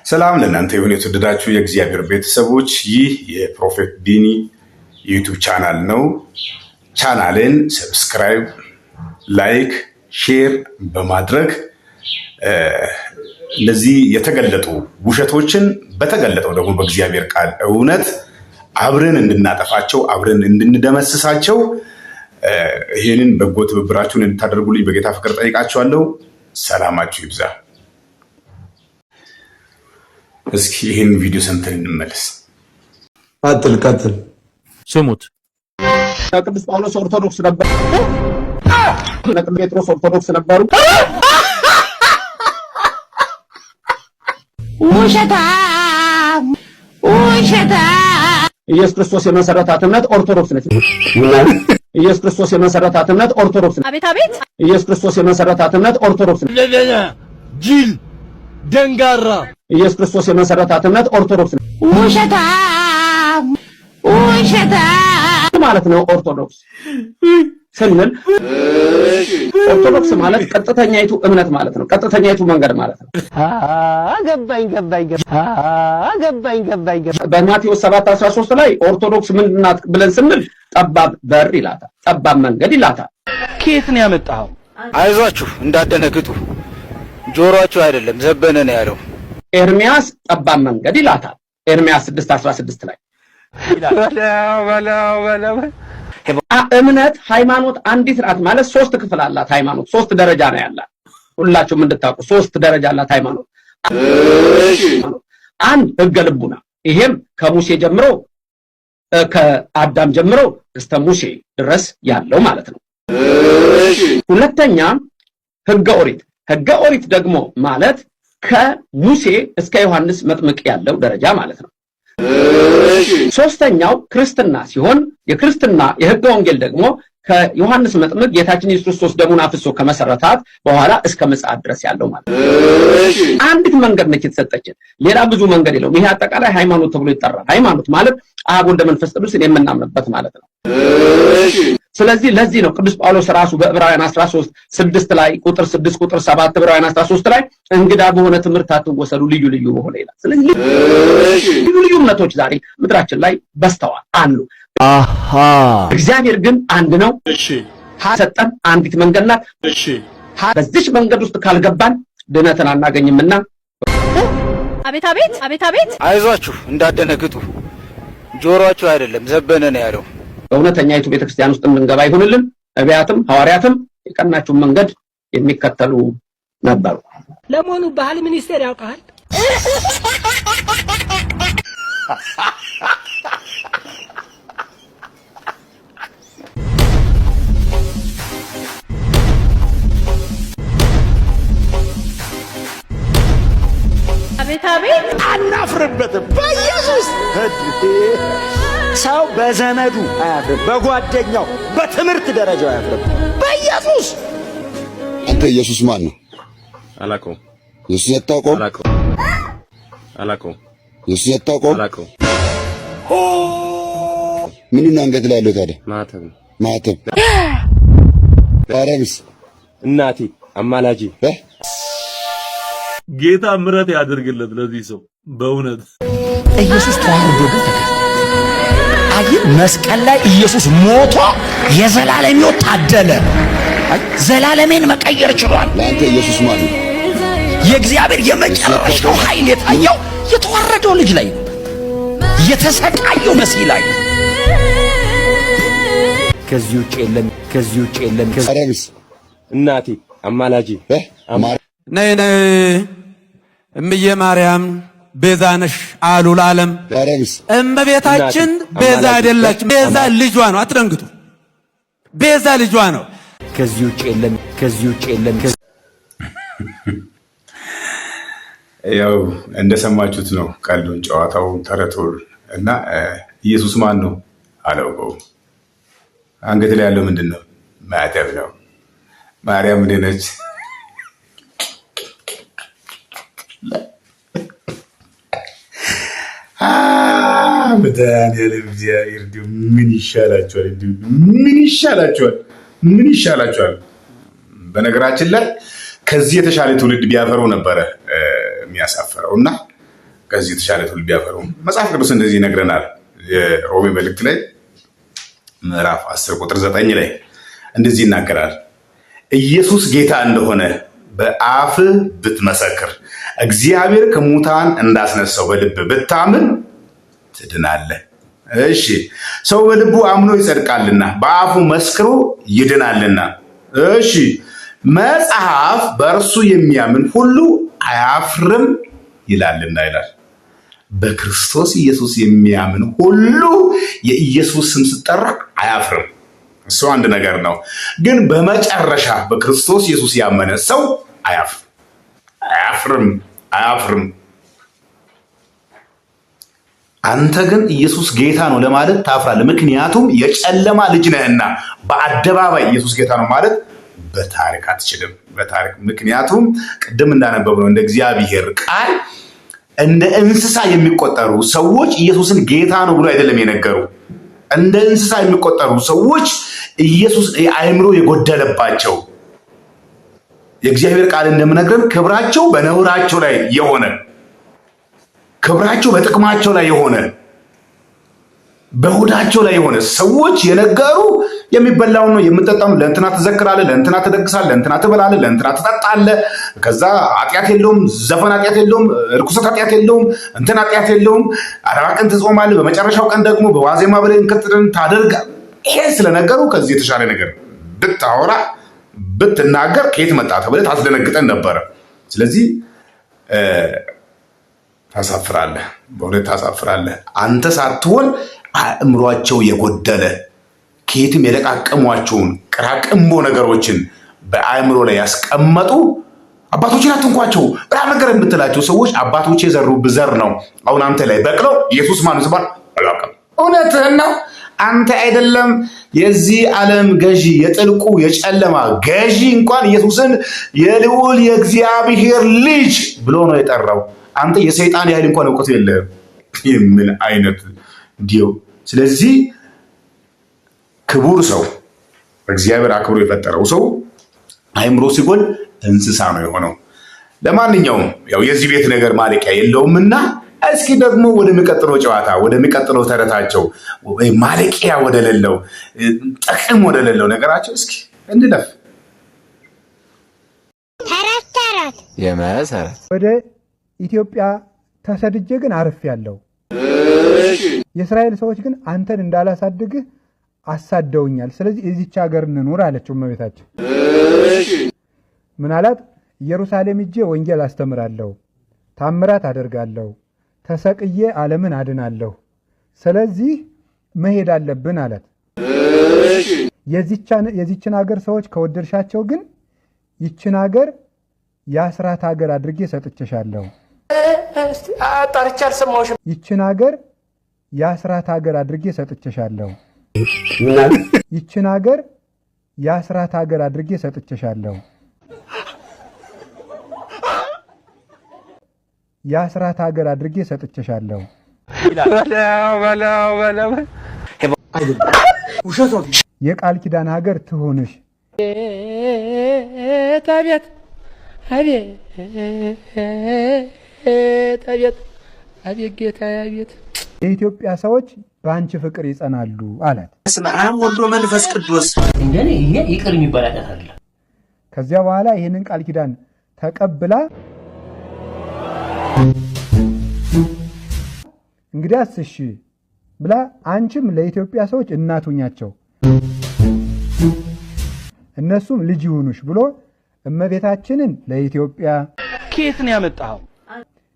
ሰላም ለእናንተ ይሁን የተወደዳችሁ የእግዚአብሔር ቤተሰቦች፣ ይህ የ Prophet ቢኒ YouTube channel ነው። ቻናልን subscribe፣ like፣ share በማድረግ እነዚህ የተገለጡ ውሸቶችን በተገለጠው ደግሞ በእግዚአብሔር ቃል እውነት አብረን እንድናጠፋቸው፣ አብረን እንድንደመስሳቸው ይህንን በጎ ትብብራችሁን እንድታደርጉልኝ በጌታ ፍቅር ጠይቃችኋለሁ። ሰላማችሁ ይብዛ። እስኪ ይህን ቪዲዮ ሰምተን እንመለስ። ቀጥል ቀጥል። ስሙት። ቅዱስ ጳውሎስ ኦርቶዶክስ ነበሩ። ቅዱስ ጴጥሮስ ኦርቶዶክስ ነበሩ። ውሸታም ውሸታም። ኢየሱስ ክርስቶስ የመሰረታት እምነት ኦርቶዶክስ ነች። ኢየሱስ ክርስቶስ የመሰረታት እምነት ኦርቶዶክስ ነች። አቤት አቤት። ኢየሱስ ክርስቶስ የመሰረታት እምነት ኦርቶዶክስ ነች። ጅል ደንጋራ። ኢየሱስ ክርስቶስ የመሰረታት እምነት ኦርቶዶክስ ነች ውሸታም ውሸታም ማለት ነው። ኦርቶዶክስ ስንል ኦርቶዶክስ ማለት ቀጥተኛይቱ እምነት ማለት ነው። ቀጥተኛይቱ መንገድ ማለት ነው። ገባኝ ገባኝ ገባኝ ገባኝ። በማቴዎስ 7:13 ላይ ኦርቶዶክስ ምንድን ናት ብለን ስንል ጠባብ በር ይላታል፣ ጠባብ መንገድ ይላታል። ከየት ነው ያመጣኸው? አይዟችሁ እንዳደነግጡ፣ ጆሮአችሁ አይደለም ዘበነ ነው ያለው። ኤርሚያስ ጠባብ መንገድ ይላታል። ኤርሚያስ 6:16 ላይ እምነት ሃይማኖት አንዲት ናት ማለት ሶስት ክፍል አላት። ሃይማኖት ሶስት ደረጃ ነው ያላት። ሁላችሁም እንድታውቁ ሶስት ደረጃ አላት ሃይማኖት። አንድ ህገ ልቡና፣ ይሄም ከሙሴ ጀምሮ ከአዳም ጀምሮ እስከ ሙሴ ድረስ ያለው ማለት ነው። ሁለተኛ ህገ ኦሪት፣ ህገ ኦሪት ደግሞ ማለት ከሙሴ እስከ ዮሐንስ መጥምቅ ያለው ደረጃ ማለት ነው። ሶስተኛው ክርስትና ሲሆን የክርስትና የህገ ወንጌል ደግሞ ከዮሐንስ መጥምቅ ጌታችን ኢየሱስ ክርስቶስ ደሙን አፍሶ ከመሰረታት በኋላ እስከ ምጽአት ድረስ ያለው ማለት ነው። አንዲት መንገድ ነች የተሰጠችን፣ ሌላ ብዙ መንገድ የለውም። ይሄ አጠቃላይ ሃይማኖት ተብሎ ይጠራል። ሃይማኖት ማለት አብ ወልድ መንፈስ ቅዱስን የምናምንበት ማለት ነው። ስለዚህ ለዚህ ነው ቅዱስ ጳውሎስ ራሱ በዕብራውያን 13:6 ላይ ቁጥር 6 ቁጥር 7 ዕብራውያን 13 ላይ እንግዳ በሆነ ትምህርት አትወሰዱ ልዩ ልዩ በሆነ ይላል። ስለዚህ ልዩ ልዩ እምነቶች ዛሬ ምድራችን ላይ በዝተዋል አሉ። አሃ እግዚአብሔር ግን አንድ ነው። እሺ፣ ሰጠን አንዲት መንገድ ናት። እሺ፣ በዚች መንገድ ውስጥ ካልገባን ድነትን አናገኝምና። አቤት አቤት አቤት አቤት። አይዟችሁ እንዳደነግጡ፣ ጆሮአችሁ አይደለም ዘበነ ነው ያለው። በእውነተኛይቱ ቤተክርስቲያን ውስጥ እንድንገባ ይሁንልን። ነቢያትም ሐዋርያትም የቀናችውን መንገድ የሚከተሉ ነበሩ። ለመሆኑ ባህል ሚኒስቴር ያውቃል? አቤት አቤት። አናፍርበትም። በኢየሱስ ሰው በዘመዱ አያፍርም፣ በጓደኛው በትምህርት ደረጃው አያፍርም። በኢየሱስ አንተ ኢየሱስ ማን ነው? አላውቀውም። ኢየሱስ አታውቀውም? አላውቀውም። አላውቀውም። ኢየሱስ አታውቀውም? አላውቀውም። ምንድን ነው አንገት ላይ ያለው ታዲያ? ማተብ ነው። ማተብ። ማርያምስ? እናቴ አማላጄ። ጌታ ምሕረት ያድርግለት ለዚህ ሰው በእውነት። ኢየሱስ ተዋርዶ ግን ተገኘ። አይ መስቀል ላይ ኢየሱስ ሞቶ የዘላለም ሕይወት ታደለ። አይ ዘላለሜን መቀየር ችሏል። ለአንተ ኢየሱስ ማን ነው? የእግዚአብሔር የመጨረሻው ኃይል የታየው የተዋረደው ልጅ ላይ ነው። የተሰቃየው መሲህ ላይ ነው። ከዚህ ውጭ የለም፣ ከዚህ ውጭ የለም። ማርያምስ? እናቴ አማላጄ። ነይ ነይ እምዬ ማርያም ቤዛ ነሽ አሉ ለዓለም። ማርያምስ? እመቤታችን ቤዛ አይደለች። ቤዛ ልጇ ነው። አትደንግጡ። ቤዛ ልጇ ነው። ከዚህ ውጭ የለም፣ ከዚህ ውጭ የለም። ያው እንደሰማችሁት ነው ቀልዱን፣ ጨዋታውን፣ ተረቱን እና ኢየሱስ ማን ነው አላውቀውም። አንገት ላይ ያለው ምንድን ነው? ማተብ ነው። ማርያም ምንድን ነች? መድኃኒዓለም እግዚአብሔር እንዲሁ ምን ይሻላችኋል? እንዲሁ ምን ይሻላችኋል? ምን ይሻላችኋል? በነገራችን ላይ ከዚህ የተሻለ ትውልድ ቢያፈሩ ነበረ የሚያሳፍረው እና ከዚህ የተሻለ ትውልድ ቢያፈሩ። መጽሐፍ ቅዱስ እንደዚህ ይነግረናል። የሮሜ መልእክት ላይ ምዕራፍ 10 ቁጥር 9 ላይ እንደዚህ ይናገራል። ኢየሱስ ጌታ እንደሆነ በአፍ ብትመሰክር፣ እግዚአብሔር ከሙታን እንዳስነሳው በልብ ብታምን ትድናለህ። እሺ፣ ሰው በልቡ አምኖ ይጸድቃልና በአፉ መስክሮ ይድናልና። እሺ፣ መጽሐፍ በእርሱ የሚያምን ሁሉ አያፍርም ይላልና ይላል። በክርስቶስ ኢየሱስ የሚያምን ሁሉ የኢየሱስ ስም ስጠራ አያፍርም። እሱ አንድ ነገር ነው። ግን በመጨረሻ በክርስቶስ ኢየሱስ ያመነ ሰው አያፍርም፣ አያፍርም፣ አያፍርም። አንተ ግን ኢየሱስ ጌታ ነው ለማለት ታፍራለህ። ምክንያቱም የጨለማ ልጅ ነህና በአደባባይ ኢየሱስ ጌታ ነው ማለት በታሪክ አትችልም። በታሪክ ምክንያቱም ቅድም እንዳነበብነው እንደ እግዚአብሔር ቃል እንደ እንስሳ የሚቆጠሩ ሰዎች ኢየሱስን ጌታ ነው ብሎ አይደለም የነገሩ። እንደ እንስሳ የሚቆጠሩ ሰዎች ኢየሱስ አእምሮ የጎደለባቸው፣ የእግዚአብሔር ቃል እንደምነግረን ክብራቸው በነውራቸው ላይ የሆነ፣ ክብራቸው በጥቅማቸው ላይ የሆነ፣ በሆዳቸው ላይ የሆነ ሰዎች የነገሩ የሚበላውን ነው የምጠጣው። ለእንትና ትዘክራለህ፣ ለእንትና ትደግሳለህ፣ ለእንትና ትበላለህ፣ ለእንትና ትጠጣለህ። ከዛ ኃጢአት የለውም፣ ዘፈን ኃጢአት የለውም፣ ርኩሰት ኃጢአት የለውም፣ እንትን ኃጢአት የለውም። 40 ቀን ትጾማለህ። በመጨረሻው ቀን ደግሞ በዋዜማ ብለህ እንክትልን ታደርግ። ይሄን ስለነገሩ ከዚህ የተሻለ ነገር ብታወራ ብትናገር ከየት መጣ ተብለህ ታስደነግጠን ነበረ። ስለዚህ ታሳፍራለህ፣ በእውነት ታሳፍራለህ። አንተ ሳትሆን አእምሯቸው የጎደለ ከየትም የለቃቀሟቸውን ቅራቅንቦ ነገሮችን በአእምሮ ላይ ያስቀመጡ አባቶችን አትንኳቸው በጣም ነገር የምትላቸው ሰዎች አባቶች የዘሩብህ ዘር ነው አሁን አንተ ላይ በቅለው ኢየሱስ ማን ሲባል አላውቅም። እውነትህን ነው። አንተ አይደለም የዚህ ዓለም ገዢ፣ የጥልቁ የጨለማ ገዢ እንኳን ኢየሱስን የልዑል የእግዚአብሔር ልጅ ብሎ ነው የጠራው። አንተ የሰይጣን ያህል እንኳን እውቀቱ የለህም። የምን አይነት እንዲው። ስለዚህ ክቡር ሰው፣ እግዚአብሔር አክብሮ የፈጠረው ሰው አይምሮ ሲጎል እንስሳ ነው የሆነው። ለማንኛውም ያው የዚህ ቤት ነገር ማለቂያ የለውምና እስኪ ደግሞ ወደሚቀጥለው ጨዋታ፣ ወደሚቀጥለው ተረታቸው፣ ማለቂያ ወደሌለው፣ ጥቅም ወደሌለው ነገራቸው እስኪ እንለፍ። ተረት ተረት የመሰረት ወደ ኢትዮጵያ ተሰድጄ ግን አርፌያለሁ። የእስራኤል ሰዎች ግን አንተን እንዳላሳድግህ አሳደውኛል። ስለዚህ እዚች ሀገር እንኑር አለችው እመቤታችን። ምን አላት? ኢየሩሳሌም ሂጄ ወንጌል አስተምራለሁ፣ ታምራት አደርጋለሁ፣ ተሰቅዬ ዓለምን አድናለሁ። ስለዚህ መሄድ አለብን አላት። የዚችን ሀገር ሰዎች ከወደድሻቸው ግን ይችን ሀገር የአስራት ሀገር አድርጌ ሰጥቼሻለሁ። አጣርቼ አልሰማሁሽም። ይችን ሀገር የአስራት ሀገር አድርጌ ሰጥቼሻለሁ። ይችን ሀገር የአስራት ሀገር አድርጌ ሰጥቼሻለሁ። የአስራት ሀገር አድርጌ ሰጥቼሻለሁ። የቃል ኪዳን ሀገር ትሁንሽ። አቤት አቤት አቤት አቤት ጌታ አቤት። የኢትዮጵያ ሰዎች በአንቺ ፍቅር ይጸናሉ አላት። በስመ አብ ወልድ መንፈስ ቅዱስ። እንደኔ ይሄ ይቅር የሚባል ኃጢአት አይደለም። ከዚያ በኋላ ይህንን ቃል ኪዳን ተቀብላ እንግዲያስ እሺ ብላ አንቺም ለኢትዮጵያ ሰዎች እናት ሁኛቸው እነሱም ልጅ ይሁኑሽ ብሎ እመቤታችንን ለኢትዮጵያ ከየት ነው ያመጣኸው?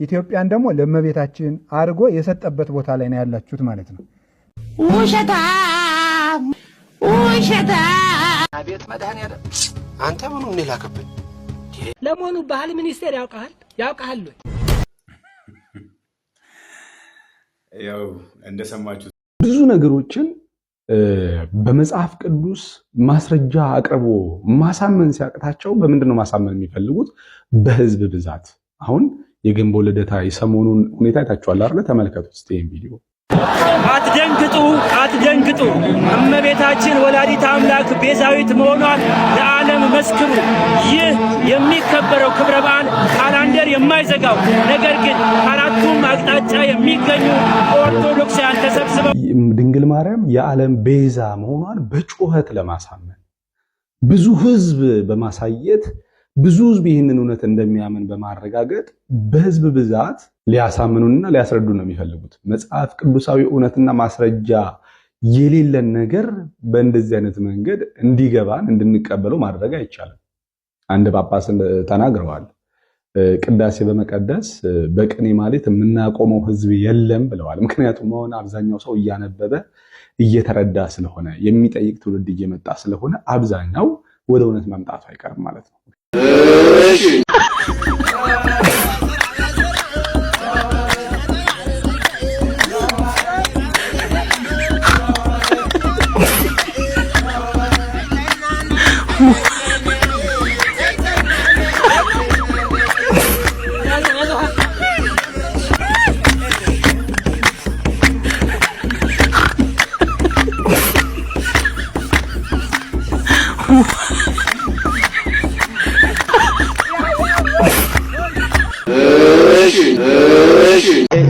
ኢትዮጵያን ደግሞ ለእመቤታችን አድርጎ የሰጠበት ቦታ ላይ ነው ያላችሁት ማለት ነው። ውሸታም ውሸታም። አቤት መድኃኒዓለም፣ አንተ ምኑን የላከብን? ለመሆኑ ባህል ሚኒስቴር ያውቃል ያውቃል ወይ? ያው እንደሰማችሁ ብዙ ነገሮችን በመጽሐፍ ቅዱስ ማስረጃ አቅርቦ ማሳመን ሲያቅታቸው በምንድን ነው ማሳመን የሚፈልጉት? በህዝብ ብዛት። አሁን የግንቦት ልደታ የሰሞኑን ሁኔታ አይታችኋል አይደለ? ተመልከቱት እስቲ ይሄን ቪዲዮ። አትደንግጡ፣ አትደንግጡ። እመቤታችን ወላዲተ አምላክ ቤዛዊት መሆኗን ለዓለም መስክሩ። ይህ የሚከበረው ክብረ በዓል calendar የማይዘጋው ነገር ግን አራቱም አቅጣጫ የሚገኙ ኦርቶዶክሳውያን ተሰብስበው ድንግል ማርያም የዓለም ቤዛ መሆኗን በጩኸት ለማሳመን፣ ብዙ ሕዝብ በማሳየት፣ ብዙ ሕዝብ ይህንን እውነት እንደሚያምን በማረጋገጥ በሕዝብ ብዛት ሊያሳምኑንና ሊያስረዱ ነው የሚፈልጉት። መጽሐፍ ቅዱሳዊ እውነትና ማስረጃ የሌለን ነገር በእንደዚህ አይነት መንገድ እንዲገባን እንድንቀበለው ማድረግ አይቻልም። አንድ ጳጳስ ተናግረዋል። ቅዳሴ በመቀደስ በቅኔ ማህሌት የምናቆመው ህዝብ የለም ብለዋል። ምክንያቱም አሁን አብዛኛው ሰው እያነበበ እየተረዳ ስለሆነ፣ የሚጠይቅ ትውልድ እየመጣ ስለሆነ አብዛኛው ወደ እውነት መምጣቱ አይቀርም ማለት ነው።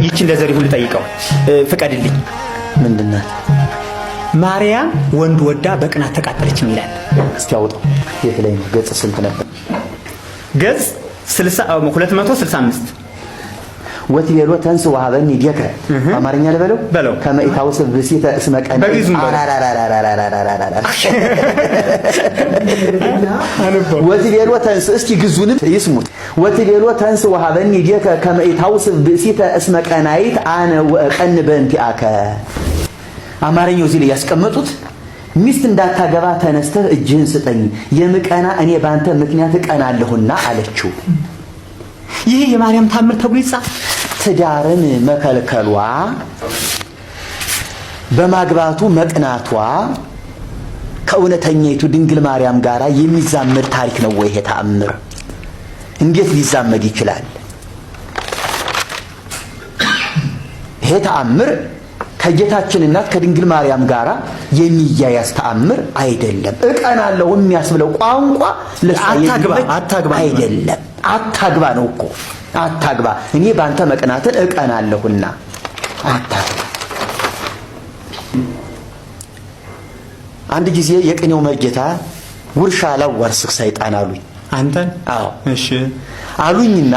ይችን ለዘሪሁን ልጠይቀው ፍቀድልኝ። ምንድናት? ማርያም ወንድ ወዳ በቅናት ተቃጠለች ይላል። እስቲ አውጣው። የት ላይ ነው? ገጽ ስንት ነበር? ገጽ 265። ወትቤሎ ተንሥእ ወሀበኒ እዴከ፣ አማርኛ ልበለው በለው። ከመ ኢታውስብ ብእሲተ እስመ ቀንዒ። ወትቤሎ ተንሥእ፣ እስኪ ግዙንም ይስሙት። ወትቤሎ ተንሥእ ወሀበኒ እዴከ ከመ ኢታውስብ ብእሲተ እስመ ቀናኢት አነ ወእቀን በእንቲአከ። አማርኛው እዚህ ላይ ያስቀመጡት ሚስት እንዳታገባ ተነስተህ እጅህን ስጠኝ፣ የምቀና እኔ ባንተ ምክንያት እቀናለሁና አለችው። ይህ የማርያም ታምር ተብሎ ይጻፍ። ትዳርን መከልከሏ፣ በማግባቱ መቅናቷ ከእውነተኛይቱ ድንግል ማርያም ጋር የሚዛመድ ታሪክ ነው ወይ? ይሄ ተአምር እንዴት ሊዛመድ ይችላል? ይሄ ተአምር ከጌታችን እናት ከድንግል ማርያም ጋር የሚያያዝ ተአምር አይደለም። እቀናለሁ የሚያስብለው ቋንቋ ለሷ አታግባ አይደለም። አታግባ ነው እኮ፣ አታግባ። እኔ ባንተ መቅናትን እቀናለሁና አታግባ። አንድ ጊዜ የቅኔው መርጌታ ውርሻ ላዋርስህ ሰይጣን አሉኝ። አንተን? አዎ። እሺ አሉኝና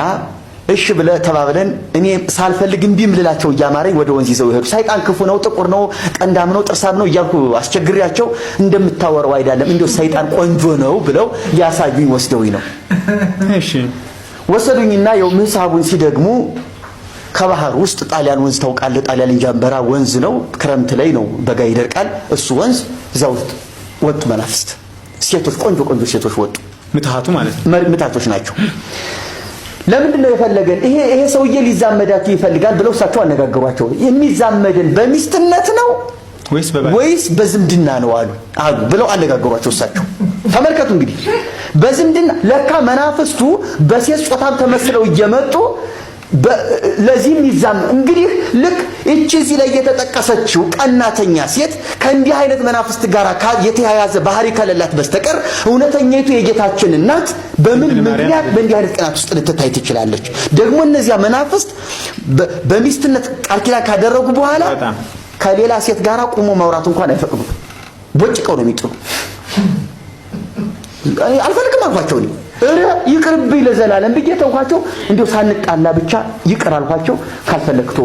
እሺ ብለ ተባብለን እኔ ሳልፈልግ እምቢም ልላቸው እያማረኝ ወደ ወንዝ ይዘው ይሄዱ። ሰይጣን ክፉ ነው፣ ጥቁር ነው፣ ቀንዳም ነው፣ ጥርሳም ነው እያልኩ አስቸግሬያቸው እንደምታወራው አይደለም እንደው ሰይጣን ቆንጆ ነው ብለው ሊያሳዩኝ ወስደውኝ ነው። እሺ ወሰዱኝና የው ምሳቡን ሲደግሙ ከባህር ውስጥ ጣሊያን ወንዝ ታውቃለህ? ጣሊያን ጃንበራ ወንዝ ነው። ክረምት ላይ ነው፣ በጋ ይደርቃል። እሱ ወንዝ እዛ ውስጥ ወጡ መናፍስት፣ ሴቶች፣ ቆንጆ ቆንጆ ሴቶች ወጡ። ምትሃቱ ማለት ነው። ምትሃቶች ናቸው። ለምንድን ነው የፈለገን? ይሄ ሰውዬ ሊዛመዳችሁ ይፈልጋል ብለው እሳቸው አነጋገሯቸው። የሚዛመድን በሚስትነት ነው ወይስ በዝምድና ነው አሉ ብለው አነጋገሯቸው እሳቸው። ተመልከቱ እንግዲህ በዝምድና ለካ መናፍስቱ በሴት ጾታም ተመስለው እየመጡ ለዚህም ይዛም እንግዲህ ልክ እቺ እዚህ ላይ የተጠቀሰችው ቀናተኛ ሴት ከእንዲህ አይነት መናፍስት ጋር የተያያዘ ባህሪ ከሌላት በስተቀር እውነተኛይቱ የጌታችን እናት በምን ምክንያት በእንዲህ አይነት ቅናት ውስጥ ልትታይ ትችላለች? ደግሞ እነዚያ መናፍስት በሚስትነት ቃል ኪዳን ካደረጉ በኋላ ከሌላ ሴት ጋር ቁሞ ማውራት እንኳን አይፈቅዱም። ቦጭቀው ነው የሚጥሉ። አልፈልግም አልኳቸው። እኔ እረ ይቅርብኝ ለዘላለም ብዬ ተውኳቸው። እንዲሁ ሳንጣላ ብቻ ይቅር አልኳቸው። ካልፈለግቶ